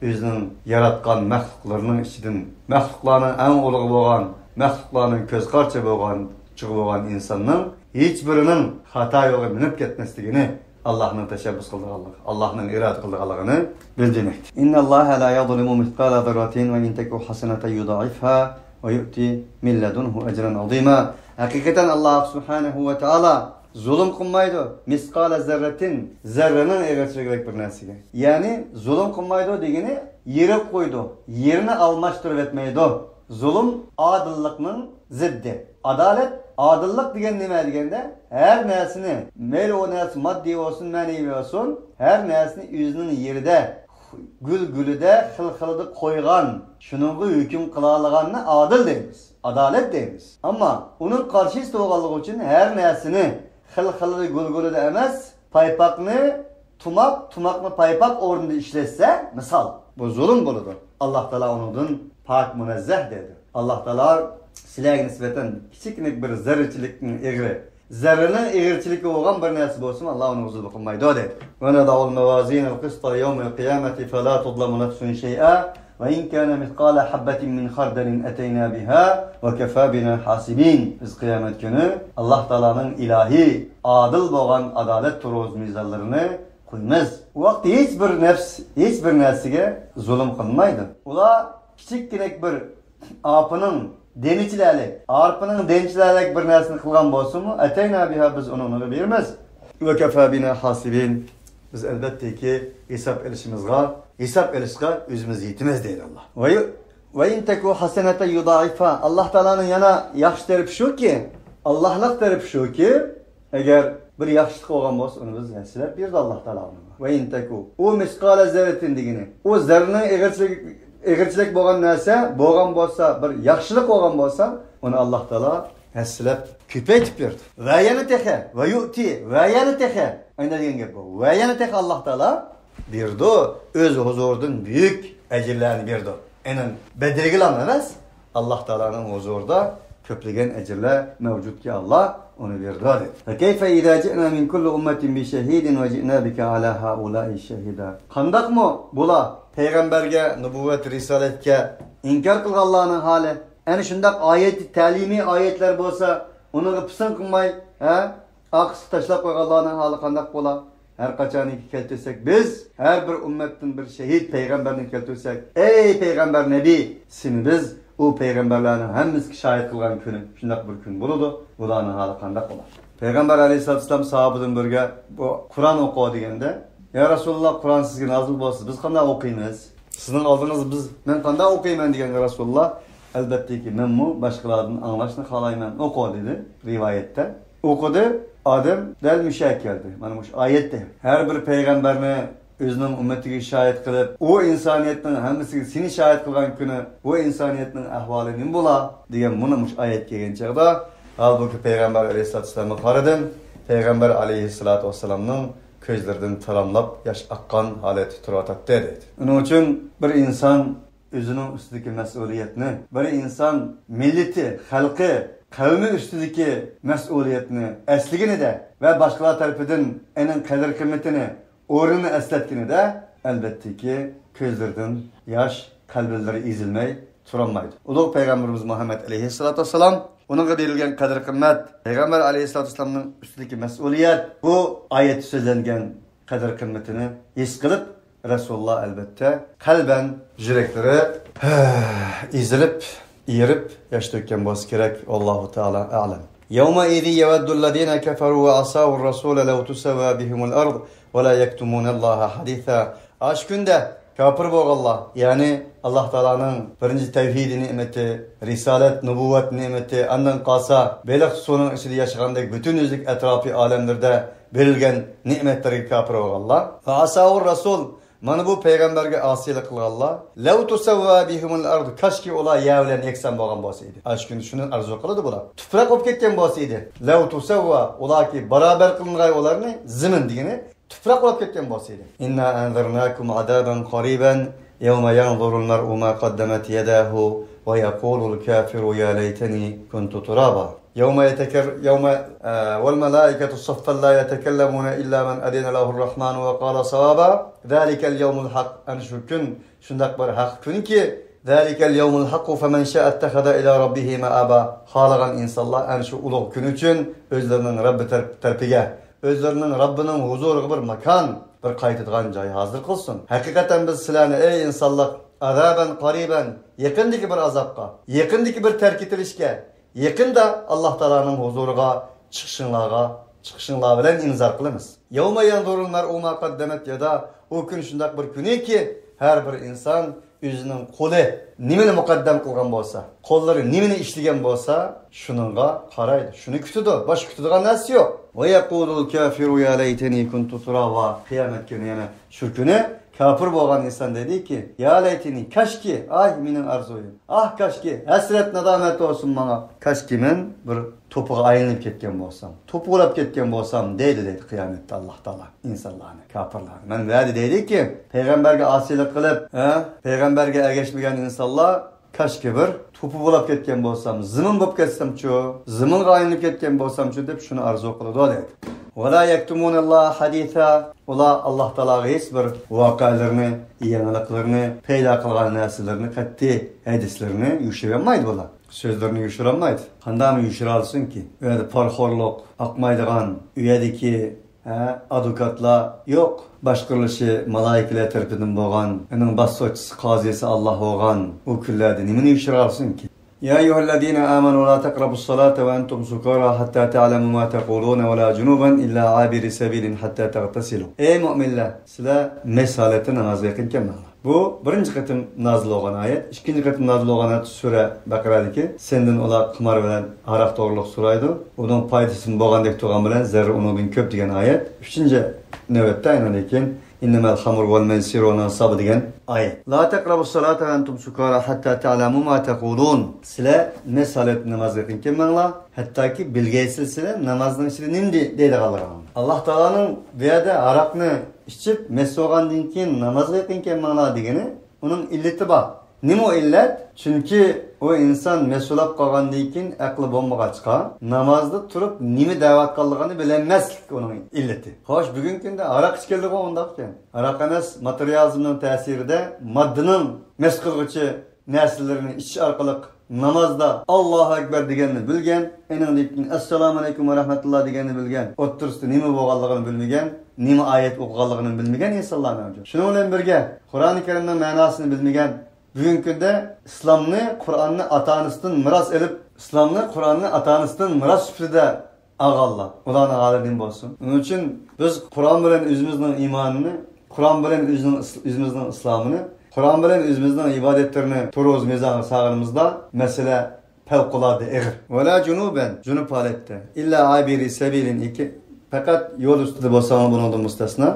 ئۆزىنىڭ ياراتقان مەخلۇقلىرىنىڭ ئىچىدىن، مەخلۇقلارنىڭ ئەڭ ئۇلۇغى بولغان، مەخلۇقلارنىڭ كۆز قارىچى بولغان، چىغى بولغان ئىنساننىڭ ھېچ بىرىنىڭ خاتا يولغا مېڭىپ كەتمەسلىكىنى، ئاللاھنىڭ تەشەببۇس قىلىدىغانلىقى، ئاللاھنىڭ ئىرادە قىلىدىغانلىقىنى بىلدۈرمەكتە. إن الله لا يظلم مثقال ذرة وإن تك حسنة يضاعفها ويؤت من لدنه أجرا عظيما. ھەقىقەتەن ئاللاھ سۇبھانەھۇ ۋە تائالا زۇلۇم قىلمايدۇ. مىسقالە زەررەتىن، زەررىنىڭ ئېغىرچىلىقىدەك بىر نەرسىگە. يەنى زۇلۇم قىلمايدۇ دېگىنى يېرىپ قويىدۇ، يېرىنى ئالماشتۇرۇۋەتمەيدۇ. زۇلۇم ئادىللىقنىڭ زىددى. ئادالەت، ئادىللىق دېگەن نېمە دېگەندە، ھەر نەرسىنى، مەيلى ئۇ نەرسە ماددىي بولسۇن، مەنىۋى بولسۇن، ھەر نەرسىنى ئۆزىنىڭ يېرىدە گۈل گۈلىدە خىل خىلىدا قويغان، شۇنىڭغا ھۆكۈم قىلالىغاننى ئادىل دەيمىز، ئادالەت دەيمىز. ئەمما ئۇنىڭ قارشىسى بولغانلىقى ئۈچۈن ھەر نەرسىنى خىل خىلىدا گۈل گۈلىدە ئەمەس، پايپاقنى تۇماق، تۇماقنى پايپاق ئورنىدا ئىشلەتسە، مىسال، بۇ زۇلۇم بولىدۇ. ئاللاھ تائالا ئۇنىڭدىن پاك، مۇنەززەھ دەيدۇ. ئاللاھ تائالا سىلەرگە نىسبەتەن كىچىككىنە بىر زەررىچىلىكنىڭ ئېغىرى، زەررىنىڭ ئېغىرچىلىكى بولغان بىر نەرسە بولسىمۇ، ئاللاھ ئۇنى زۇلۇم قىلمايدۇ دەيدۇ. ونضع الموازين القسط ليوم القيامة فلا تظلم نفس شيئا وإن كان مثقال حبة من خردل أتينا بها وكفى بنا حاسبين. بىز قىيامەت كۈنى ئاللاھ تائالانىڭ ئىلاھىي ئادىل بولغان ئادالەت تۇرۇز مىزانلىرىنى قويىمىز. ئۇ ۋاقىتتا ھېچ بىر نەپس، ھېچ بىر نەرسىگە زۇلۇم قىلمايدۇ. ئۇلار كىچىككىنە بىر ئارپىنىڭ دېنىچىلەرلىك، ئارپىنىڭ دېنىچىلەرلىك بىر نەرسىنى قىلغان بولسىمۇ، أتينا بها، بىز ئۇنى ئۇنىڭغا بېرىمىز. وكفى بنا حاسبين، بىز ئەلۋەتتىكى ھېساب ئېلىشىمىزغا، ھېساب ئېلىشقا ئۆزىمىز يېتىمىز دەيدۇ ئاللاھ. وإن تك حسنة يضاعفها. ئاللاھ تائالانىڭ يەنە ياخشى تەرىپى شۇكى، ئاللاھلىق تەرىپى شۇكى، ئەگەر بىر ياخشىلىق بولغان بولسا، ئۇنى بىز ھەسسىلەپ بېرىدۇ ئاللاھ تائالا ئۇنىڭغا. وإن تك، ئۇ مىسقالە زەررىتىن دېگىنى، ئۇ زەررىنىڭ ئېغىرچىلىكى، ئېغىرچىلىك بولغان نەرسە بولغان بولسا، بىر ياخشىلىق بولغان بولسا، ئۇنى ئاللاھ تائالا ھەسسىلەپ كۆپەيتىپ بېرىدۇ. ۋە يەنە تېخى، ۋە يۇئتى، ۋە يەنە تېخى. ئاينا دېگەن گەپ بۇ. ۋە يەنە تېخى ئاللاھ تائالا بېرىدۇ، ئۆز ھۇزۇرىدىن بۈيۈك ئەجىرلەرنى بېرىدۇ. ئەنە بەدرىگىلا ئەمەس، ئاللاھ تائالانىڭ ھۇزۇرىدا كۆپلىگەن ئەجىرلەر مەۋجۇتكى، ئاللاھ ئۇنى بېرىدۇ دەيدۇ. فكيف إذا جئنا من كل أمة بشهيد وجئنا بك على هؤلاء شهيدا. قانداقمۇ بۇلار پەيغەمبەرگە، نۇبۇۋۋەت، رىسالەتكە ئىنكار قىلغانلارنىڭ ھالى؟ ئەنە شۇنداق ئايەت، تەلىمىي ئايەتلەر بولسا، ئۇنىڭغا پىسىن قىلماي، ھە؟ ئارقىسىغا تاشلاپ قويغانلارنىڭ ھالى قانداق بولا؟ ھەر قاچانكى كەلتۈرسەك، بىز ھەر بىر ئۈممەتتىن بىر شېھىت پەيغەمبەرنى كەلتۈرسەك، ئەي پەيغەمبەر نەبى، سېنى بىز ئۇ پەيغەمبەرلەرنىڭ ھەممىسىگە شاھىت قىلغان كۈنى، شۇنداق بىر كۈن بولىدۇ، بۇلارنىڭ ھالى قانداق بولا؟ پەيغەمبەر ئەلەيھىسسالاتۇ ۋەسسالام ساھابىدىن بىرىگە، بۇ قۇرئان ئوقۇ دېگەندە، يا رەسۇلاللا، قۇرئان سىزگە نازىل بولسا، بىز قانداق ئوقۇيمىز؟ سىزنىڭ ئالدىڭىزدا بىز، مەن قانداق ئوقۇيمەن دېگەندە رەسۇلاللا، ئەلۋەتتىكى، مەنمۇ باشقىلاردىن ئاڭلاشنى خالايمەن، ئوقۇ دېدى رىۋايەتتە. ئوقۇدى، ئادەم دەل مۇشۇ يەرگە كەلدى. مانا مۇشۇ ئايەتتە. ھەر بىر پەيغەمبەرنى ئۆزىنىڭ ئۈممىتىگە شاھىت قىلىپ، ئۇ ئىنسانىيەتنىڭ ھەممىسىگە سېنى شاھىت قىلغان كۈنى، ئۇ ئىنسانىيەتنىڭ ئەھۋالى نېمە بولا؟ دېگەن مۇنۇ مۇشۇ ئايەت كەلگەن چاغدا، ھالبۇكى، پەيغەمبەر ئەلەيھىسسالاتۇ ۋەسسالامغا قارىدىم. پەيغەمبەر ئەلەيھىسسالاتۇ ۋەسسالامنىڭ كۆزلىرىدىن تاراملاپ ياش ئاققان ھالەتتە تۇرۇۋاتاتتى، دەيدۇ. ئۇنىڭ ئۈچۈن بىر ئىنسان ئۆزىنىڭ ئۈستىدىكى مەسئۇلىيەتنى، بىر ئىنسان مىللىتى، خەلقى، قەۋمى ئۈستىدىكى مەسئۇلىيەتنى ئەسلىگىنىدە ۋە باشقىلار تەرىپىدىن ئېنىڭ قەدىر-قىممىتىنى، ئورنىنى ئەسلەتكىنىدە، ئەلۋەتتىكى، كۆزلىرىدىن ياش، قەلبىلىرى ئېزىلمەي تۇرالمايدۇ. ئۇلۇغ پەيغەمبىرىمىز مۇھەممەد ئەلەيھىسسالاتۇ ۋەسسالام، ئۇنىڭغا بېرىلگەن قەدىر-قىممەت، پەيغەمبەر ئەلەيھىسسالاتۇ ۋەسسالامنىڭ ئۈستىدىكى مەسئۇلىيەت، بۇ ئايەتتە سۆزلەنگەن قەدىر-قىممىتىنى ھېس قىلىپ، رەسۇلۇللا ئەلۋەتتە قەلبەن يۈرەكلىرى ئېزىلىپ، ئېرىپ، ياش تۆككەن بولسا كېرەك. ۋاللاھۇ تائالا ئەلەم. يومئذ يود الذين كفروا وعصوا الرسول لو تسوى بهم الأرض ولا يكتمون الله حديثا. ئاشۇ كۈندە كاپىر بولغانلار، يەنى ئاللاھ تائالانىڭ بىرىنچى تەۋھىدىي نېمىتى، رىسالەت، نۇبۇۋۋەت نېمىتى، ئاندىن قالسا بېلىق سۇنىڭ ئىچىدە ياشىغاندەك پۈتۈن ئۆزلۈك ئەتراپىي ئالەملىرىدە بېرىلگەن نېمەتلەرگە كاپىر بولغانلار، ۋە ئاساۋۇر رەسۇل، مانا بۇ پەيغەمبەرگە ئاسىيلىق قىلغانلار، لەۋ تۇسەۋۋا بىھىمۇل ئەرد، كاشكى ئۇلار يەر بىلەن يەكسان بولغان بولسا ئىدى. ئاشۇ كۈنى شۇنى ئارزۇ قىلىدۇ بۇلار. تۇپراق بولۇپ كەتكەن بولسا ئىدى. لەۋ تۇسەۋۋا، ئۇلاركى بارابەر قىلىنغاي ئۇلارنى زېمىن دېگىنى، تۇپراق بولۇپ كەتكەن بولسا ئىدى. إنا أنذرناكم عذابا قريبا يوم ينظر المرء ما قدمت يداه ويقول الكافر يا ليتني كنت ترابا. يوم يتكر-، يوم، آه، والملائكة صفا لا يتكلمون إلا من أذن له الرحمن وقال صوابا. ذلك اليوم الحق. ئەنە شۇ كۈن شۇنداق بىر ھەق كۈنكى، ذلك اليوم الحق فمن شاء اتخذ إلى ربه مآبا. خالىغان ئىنسانلار ئەنە شۇ ئۇلۇغ كۈن ئۈچۈن ئۆزلىرىنىڭ رەببى تەرەپ-، تەرىپىگە، ئۆزلىرىنىڭ رەببىنىڭ ھۇزۇرىغا بىر ماكان، بىر قايتىدىغان جاي ھازىر قىلسۇن. ھەقىقەتەن بىز سىلەرنى، ئەي ئىنسانلىق، ئازابەن قەرىبەن، يېقىندىكى بىر ئازابقا، يېقىندىكى بىر تەرك ئېتىلىشكە، يېقىندا ئاللاھ تائالانىڭ ھۇزۇرىغا چىقىشىڭلارغا، چىقىشىڭلار بىلەن ئىنتىزار قىلىمىز. يوم ينظر المرء ما قدمت يداه. ئۇ كۈن شۇنداق بىر كۈنكى، ھەر بىر ئىنسان ئۆزىنىڭ قولى نېمىنى مۇقەددەم قىلغان بولسا، قوللىرى نېمىنى ئىشلىگەن بولسا، شۇنىڭغا قارايدۇ، شۇنى كۈتىدۇ، باشقا كۈتىدىغان نەرسە يوق. ويقول الكافر يا ليتني كنت ترابا. قىيامەت كۈنى يەنە شۇ كۈنى كاپىر بولغان ئىنسان دەيدىكى، يا لەيتىنى، كاشكى، ئاي مېنىڭ ئارزۇيۇم، ئاھ كاشكى، ھەسرەت نادامەت بولسۇن ماڭا، كاشكى مەن بىر توپىغا ئايلىنىپ كەتكەن بولسام، توپا بولاپ كەتكەن بولسام دەيدۇ، دەيدۇ قىيامەتتە ئاللاھ تائالا ئىنسانلارنى، كاپىرلارنى. مەن ۋەدە دەيدىكى، پەيغەمبەرگە ئاسىيلىق قىلىپ، ھە، پەيغەمبەرگە ئەگەشمىگەن ئىنسانلار كاشكى بىر توپا بولاپ كەتكەن بولسام، زېمىن بولۇپ كەتسەمچۇ، زېمىنغا ئايلىنىپ كەتكەن بولسامچۇ دەپ شۇنى ئارزۇ قىلىدۇ دەيدۇ. ۋەلا يەكتۇمۇنەللاھە ھەدىسا، ئۇلار ئاللاھ تائالاغا ھېچ بىر ۋەقەلىرىنى، يېڭىلىقلىرىنى، پەيدا قىلغان نەرسىلىرىنى، قەتئىي ھەدىسلىرىنى يوشۇرالمايدۇ بۇلار. سۆزلىرىنى يوشۇرالمايدۇ. قانداقمۇ يوشۇرالسۇنكى؟ ئۇ يەردە پارىخورلۇق، ئاقمايدىغان، ئۇ يەردىكى ھە، ئادۋوكاتلار يوق. باشقۇرۇلۇشى مالايىكىلەر تەرىپىدىن بولغان، ئۇنىڭ باسقۇچىسى، قازىسى ئاللاھ بولغان ئۇ كۈنلەردە نېمىنى يوشۇرالسۇنكى؟ يا أيها الذين آمنوا لا تقربوا الصلاة وأنتم سكارى حتى تعلموا ما تقولون ولا جنبا إلا عابري سبيل حتى تغتسلوا. ئەي مۆمىنلەر، سىلەر مەست ھالەتتە نامازغا يېقىن كەلمەڭلار. بۇ بىرىنچى قېتىم نازىل بولغان ئايەت. ئىككىنچى قېتىم نازىل بولغان ئايەت سۈرە بەقەرەدىكى، سەندىن ئۇلار قىمار بىلەن ھاراق توغرۇلۇق سورايدۇ. ئۇنىڭ پايدىسىمۇ بولغاندەك تۇرغان بىلەن زەرىرى ئۇنىڭدىن كۆپ دېگەن ئايەت. ئۈچىنچى نۆۋەتتە ئاندىن كېيىن إنما الخمر والميسر والأنصاب دېگەن ئايەت. لا تقربوا الصلاة وأنتم سكارى حتى تعلموا ما تقولون. سىلەر مەست ھالەتتە نامازغا يېقىن كەلمەڭلار، ھەتتاكى بىلگەيسىلەر سىلەر نامازنىڭ ئىچىدە نېمە دەي-، دەيدىغانلىقىڭلارنى. ئاللاھ تائالانىڭ بۇ يەردە ھاراقنى ئىچىپ مەست بولغاندىن كېيىن نامازغا يېقىن كەلمەڭلار دېگىنى، ئۇنىڭ ئىللىتى بار. نېمە ئۇ ئىللەت؟ چۈنكى ئۇ ئىنسان مەست بولاپ قالغاندىن كېيىن ئەقلى بولمىغاچقا، نامازدا تۇرۇپ نېمە دەۋاتقانلىقىنى بىلەلمەسلىك ئۇنىڭ ئىللىتى. خوش، بۈگۈنكى كۈندە ھاراق ئىچكەنلىكى ئۇنداقكەن. ھاراق ئەمەس، ماتېرىيالىزمنىڭ تەسىرىدە ماددىنىڭ مەست قىلغۇچى نەرسىلىرىنى ئىچىش ئارقىلىق نامازدا ئاللاھۇ ئەكبەر دېگەننى بىلگەن، ئېنىڭدىن كېيىن ئەسسالامۇ ئەلەيكۇم ۋە رەھمەتۇللا دېگەننى بىلگەن، ئوتتۇرىسىدا نېمە بولغانلىقىنى بىلمىگەن، نېمە ئايەت ئوقۇغانلىقىنى بىلمىگەن ئىنسانلار مەۋجۇت. شۇنىڭ بىلەن بىرگە، قۇرئانى كەرىمنىڭ مەناسىنى بىلمىگەن، بۈگۈنكى كۈندە ئىسلامنى، قۇرئاننى ئاتا-ئانىسىدىن مىراس ئېلىپ، ئىسلامنى، قۇرئاننى ئاتا-ئانىسىدىن مىراس سۈپىتىدە ئالغانلار. ئۇلارنىڭ ھالى نېمە بولسۇن؟ شۇنىڭ ئۈچۈن بىز قۇرئان بىلەن ئۆزىمىزنىڭ ئىمانىنى، قۇرئان بىلەن ئۆزىنىڭ ئىس-، ئۆزىمىزنىڭ ئىسلامىنى، قۇرئان بىلەن ئۆزىمىزنىڭ ئىبادەتلىرىنى تۇرۇز مىزانغا سالغىنىمىزدا مەسىلە پەۋقۇلئاددە ئېغىر. ۋەلا جۇنۇبەن، جۇنۇپ ھالەتتە. ئىللا ئابىرى سەبىلىن، ئىككى، پەقەت يول ئۈستىدە بولساڭلار بۇنىڭدىن مۇستەسنا.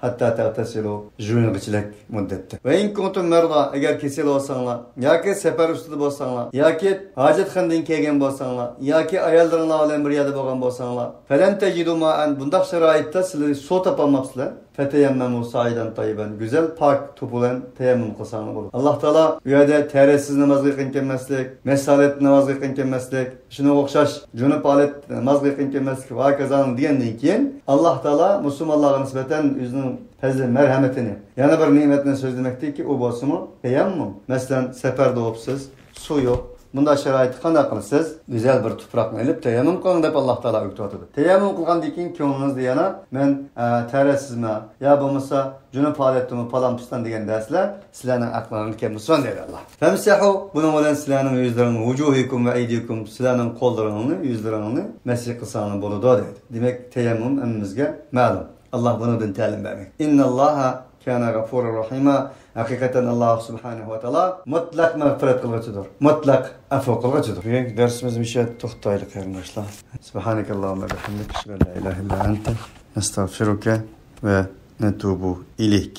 ھەتتا تەغتەسىلۇ، يۇيۇنغۇچىلىك مۇددەتتە. ۋە ئىن كۇنتۇم مەردا، ئەگەر كېسەل بولساڭلار، ياكى سەپەر ئۈستىدە بولساڭلار، ياكى ھاجەتخانىدىن كەلگەن بولساڭلار، ياكى ئاياللىرىڭلار بىلەن بىر يەردە بولغان بولساڭلار، فەلەم تەجىدۇ مائەن، بۇنداق شارائىتتا سىلەر سۇ تاپالماپسىلەر، فەتەيەممەمۇ سائىدەن تەييىبەن، گۈزەل پاك توپا بىلەن تەيەممۇم قىلساڭلار بولىدۇ. ئاللاھ تائالا بۇ يەردە تەھارەتسىز نامازغا يېقىن كەلمەسلىك، مەست ھالەتتە نامازغا يېقىن كەلمەسلىك، شۇنىڭغا ئوخشاش جۇنۇپ ھالەتتە نامازغا يېقىن كەلمەسلىك ۋە ھاكازانى دېگەندىن كېيىن، ئاللاھ تائالا مۇسۇلمانلارغا نىسبەتەن ئۆزىنىڭ پەزلى مەرھەمىتىنى، يەنە بىر نېمەتنى سۆزلىمەكتىكى، ئۇ بولسىمۇ تەيەممۇم. مەسىلەن، سەپەردە بولۇپسىز، سۇ يوق. بۇنداق شارائىتتا قانداق قىلىسىز؟ گۈزەل بىر تۇپراقنى ئېلىپ تەيەممۇم قىلىڭ دەپ ئاللاھ تائالا ئۆگىتىۋاتىدۇ. تەيەممۇم قىلغاندىن كېيىن كۆڭلىڭىزدە يەنە مەن، ئە، تەھارەتسىزمەن يا بولمىسا جۇنۇپ ھالەتتىمۇ پالان پۇستان دېگەن نەرسىلەر سىلەرنىڭ ئەقلىڭىزگە كەلمىسۇن دەيدۇ ئاللاھ. فەمسەھۇ، بۇنىڭ بىلەن سىلەرنىڭ يۈزلىرىڭ، ۋۇجۇھىكۇم ۋە ئەيدىكۇم، سىلەرنىڭ قوللىرىڭنى، يۈزلىرىڭنى مەسىھ قىلساڭلار بولىدۇ دەيدۇ. دېمەك، تەيەممۇم ھەممىمىزگە مەلۇم. ئاللاھ بۇنىڭدىن تەلىم بەرمەكتە. ئىنناللاھا كانە غەفۇرەن رەھىما. ھەقىقەتەن ئاللاھ سۇبھانەھۇ ۋە تائالا مۇتلەق مەغپىرەت قىلغۇچىدۇر، مۇتلەق ئەپۇ قىلغۇچىدۇر. بۈگۈنكى دەرسىمىز مۇشۇ يەردە توختايلى، قېرىنداشلار. سۇبھانەكاللاھۇممە بىھەمدىك، ئەشھەدۇ ئەن لا ئىلاھە ئىللا ئەنتە، نەستەغفىرۇكە ۋە نەتۇبۇ ئىلەيك.